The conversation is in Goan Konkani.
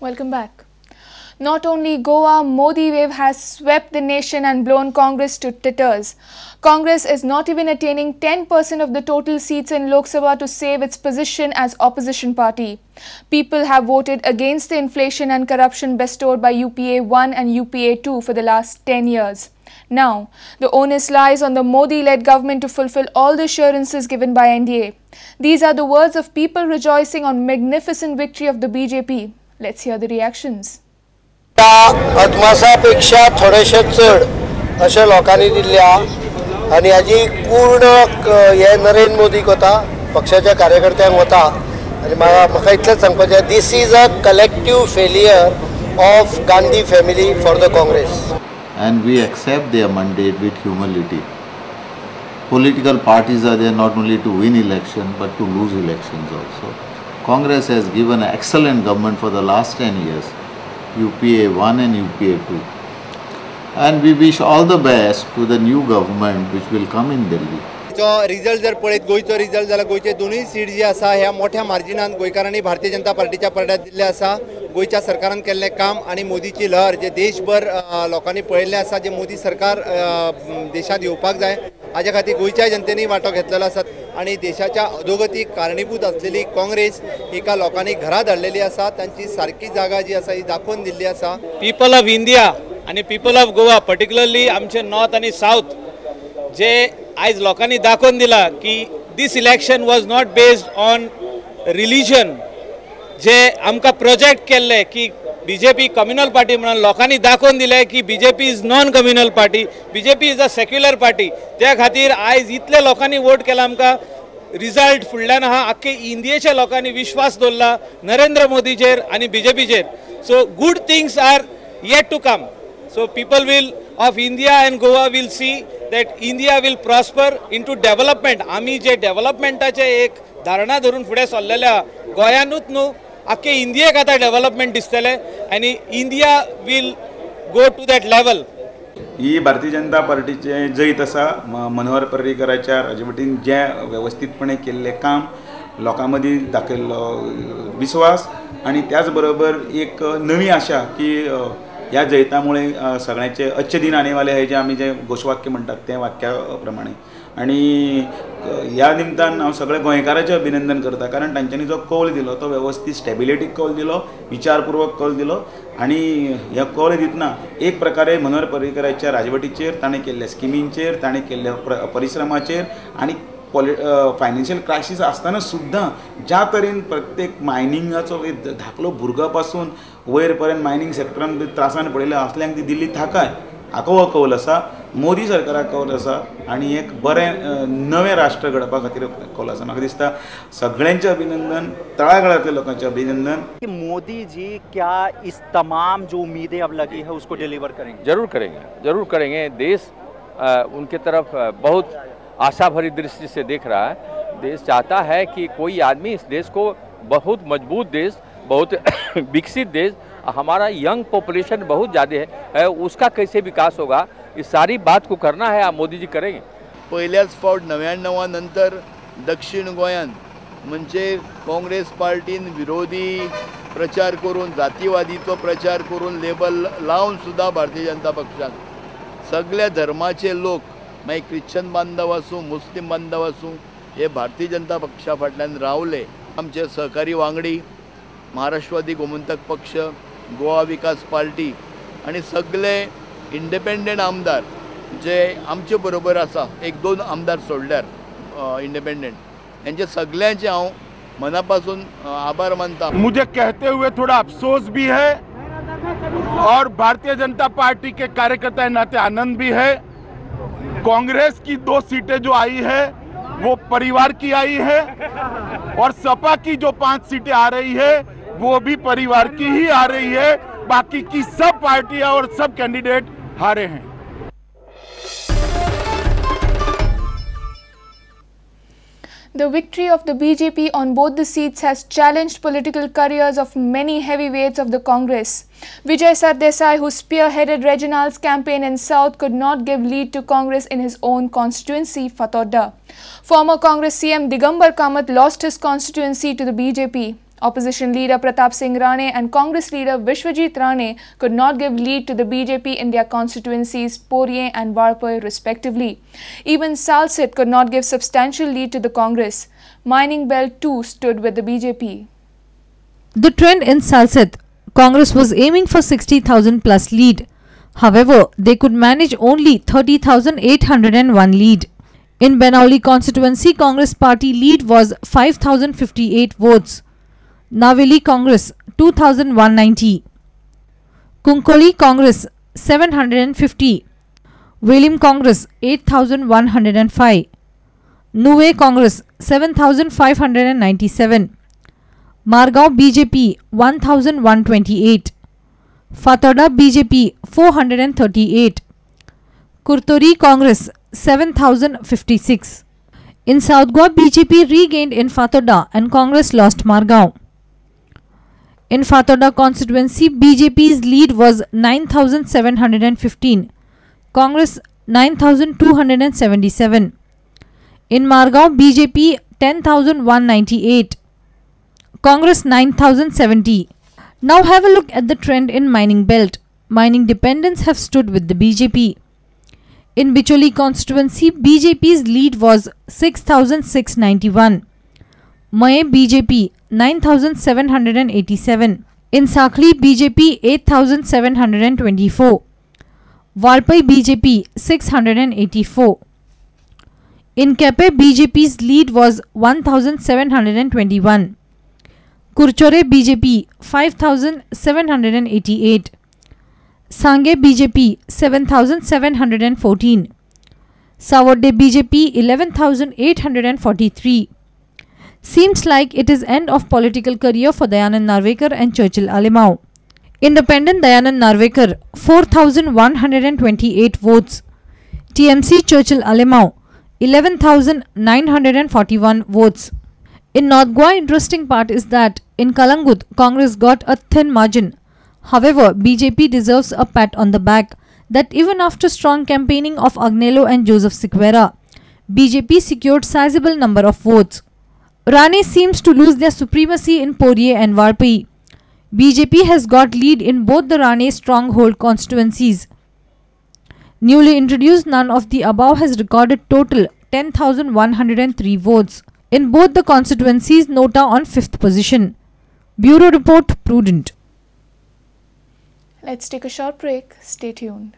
Welcome back. Not only Goa, Modi wave has swept the nation and blown Congress to titters. Congress is not even attaining 10% of the total seats in Lok Sabha to save its position as opposition party. People have voted against the inflation and corruption bestowed by UPA 1 and UPA 2 for the last 10 years. Now, the onus lies on the Modi-led government to fulfill all the assurances given by NDA. These are the words of people rejoicing on magnificent victory of the BJP. Let's hear the reactions. अदमासापेक्षा थोडेशे चड अशें लोकांनी दिल्ले आहा आनी हाजी पूर्ण हे नरेंद्र मोदीक वता, पक्षाच्या कार्यकर्त्यांक वता आनी म्हाका इतलेंच सांगपाचें, this is a collective failure of Gandhi family for the Congress. And we accept their mandate with humility. Political parties are there not only to win election but to lose elections also. Congress has given an excellent government for the last 10 years, UPA 1 and UPA 2. And we wish all the best to the new government which will come in Delhi. Result जर पळयत गोंयचो रिजल्ट जाल्यार गोंयचे दोनूय सीट जी आसा ह्या मोठ्या मार्जिनान गोंयकारांनी भारतीय जनता पार्टीच्या पारड्यार दिल्लें आसा. गोंयच्या सरकारान केल्लें काम आनी मोदीची लहर जे देशभर लोकांनी पळयल्लें आसा, जे मोदी सरकार देशांत येवपाक जाय हाज्या खातीर गोंयच्या जनतेनी वांटो घेतलेलो आसा आनी देशाच्या अधोगतीक कारणीभूत आसलेली काँग्रेस हिका लोकांनी घरा धाडलेली आसा, तांची सारकी जागा जी आसा ही दाखोवन दिल्ली आसा. पीपल ऑफ इंडिया आनी पीपल ऑफ गोवा पर्टिक्युलरली आमचे नॉर्थ आनी सावथ जे आयज लोकांनी दाखोवन दिला की this election was not based on religion, जे आमकां प्रोजेक्ट केल्ले की बीजेपी कम्युनल पार्टी म्हणून लोकांनी दाखोवन दिलें की BJP is non communal party, BJP is a secular party. त्या खातीर आयज इतले लोकांनी वोट केला, आमकां रिजल्ट फुडल्यान आहा. आख्खे इंडियेच्या लोकांनी विश्वास दवरला नरेंद्र मोदीचेर आनी बीजेपीचेर. So good things are yet to come. So people will of India and Goa will see that India will prosper into development. आमी जे डेव्हलपमेंटाचे एक धारणा धरून फुडें सरलेल्या गोंयानूच न्हू आख्खे इंडियेक आतां डेव्हलपमेंट दिसतलें आनी India will go to that level. ही भारतीय जनता पार्टीचें जैत आसा. मनोहर पर्रीकराच्या राजवटीन जें वेवस्थीतपणे केल्लें काम, लोकां मदीं दाखयल्लो विस्वास आनी त्याच बरोबर एक नवी आशा की ह्या जैतामुळे सगळ्यांचे अच्छे दिन आने वाले हे जे आमी जे घोशवाक्य म्हणटात तें वाक्या प्रमाणे. आनी ह्या निमतान हांव सगळ्या गोंयकाराचें अभिनंदन करता, कारण तांच्यांनी जो कौल दिलो तो वेवस्थीत स्टेबिलिटीक कौल दिलो, विचारपूर्वक कौल दिलो आनी ह्या कौल दितना एक प्रकारे मनोहर पर्रीकराच्या राजवटीचेर ताणें केल्ल्या स्किमींचेर, ताणें केल्ल्या परिश्रमाचेर आनी फायनान्शियल क्रायसीस आसतना सुद्दां ज्या तरेन प्रत्येक मायनिंगाचो धाकलो भुरगो पासून वयर पर्यंत मायनिंग सेक्टरान त्रासान पडिल्ले असल्यांक ती दिल्ली थाकाय हाका हो कौल आसा, मोदी सरकाराक कौल आसा आनी एक बरें नवें राष्ट्र घडपा खातीर कौल आसा. म्हाका दिसता सगळ्यांचें अभिनंदन, तळागाळांतल्या लोकांचें अभिनंदन. मोदी जी क्या इस तमाम जो उम्मीदें अब लगी है उसको डिलीवर करेंगे? जरूर करेंगे, जरूर करेंगे. देश उनके तरफ बहुत आशा भरी दृष्टि से देख रहा है. देश चाहता है कि कोई आदमी इस देश को बहुत मजबूत देश, बहुत विकसित देश, हमारा यंग पॉपुलेशन बहुत ज़्यादा है, उसका कैसे विकास होगा, इस सारी बात को करना है. आप मोदी जी करेंगे. पहिल्याच फावट 99 नंतर दक्षिण गोंयान म्हणजे काँग्रेस पार्टीन विरोधी प्रचार करून, जातीवादीचो प्रचार करून लेबल लावन सुद्दां भारतीय जनता पक्षाक सगळ्या धर्माचे लोक, मागीर क्रिश्चन बांधव आसूं, मुस्लीम बांधव आसूं, हे भारतीय जनता पक्षा फाटल्यान रावले. आमचे सहकारी वांगडी महाराष्ट्रवादी गोमंतक पक्ष, गोवा विकास पार्टी आनी सगळे इंडिपेंडंट आमदार जे आमचे बरोबर आसा, एक दोन आमदार सोडल्यार इंडिपेंडंट, हेंचे सगळ्यांचे हांव मना पासून आभार मानता. मुझे कहते हुए थोड़ा अफसोस भी है और भारतीय जनता पार्टी के कार्यकर्ता के नाते आनंद भी है. कांग्रेस की 2 सीटें जो आई है वो परिवार की आई है और सपा की जो 5 सीटें आ रही है वो भी परिवार की ही आ रही है. बाकी की सब पार्टियां और सब कैंडिडेट हारे हैं. The victory of the BJP on both the seats has challenged political careers of many heavyweights of the Congress. Vijay Sardesai, who spearheaded Reginald's campaign in South, could not give lead to Congress in his own constituency, Fatorda. Former Congress CM Digambar Kamath lost his constituency to the BJP. Opposition leader Pratap Singh Rane and Congress leader Vishwajit Rane could not give lead to the BJP in their constituencies Poriem and Valpoi respectively. Even Salcete could not give substantial lead to the Congress. Mining belt too stood with the BJP. The trend in Salcete, Congress was aiming for 60,000 plus lead. However, they could manage only 30,801 lead. In Benaulim constituency, Congress party lead was 5,058 votes. Naveli Congress 2,190, Kunkoli Congress 750, Velim Congress 8,105, Nuvem Congress 7,597, Margao BJP 1,128, Fatorda BJP 438, Curtorim Congress 7,056. In South Goa, BJP regained in Fatorda and Congress lost Margao. In Fatorda constituency, BJP's lead was 9,715, Congress 9,277. In Margao, BJP 10,198, Congress 9,070. Now have a look at the trend in mining belt. Mining dependents have stood with the BJP. In Bicholi constituency, BJP's lead was 6,691. Maye BJP 9,787. In Sakhli, BJP 8,724. Valpoi BJP 684. In Kepe, BJP's lead was 1,721. Curchorem BJP 5,788. Sanguem BJP 7,714. Savorde BJP 11,843. Seems like it is end of political career for Dayanand Narvekar and Churchill Alemao. Independent Dayanand Narvekar 4,128 votes. TMC Churchill Alemao 11,941 votes. In North Goa, interesting part is that in Kalangut, Congress got a thin margin. However, BJP deserves a pat on the back that even after strong campaigning of Agnelo and Joseph Sequeira, BJP secured sizable number of votes. Rane seems to lose their supremacy in Poriem and Valpoi. BJP has got lead in both the Rane stronghold constituencies. Newly introduced, none of the above has recorded total 10,103 votes. In both the constituencies, Nota on 5th position. Bureau Report, Prudent. Let's take a short break. Stay tuned.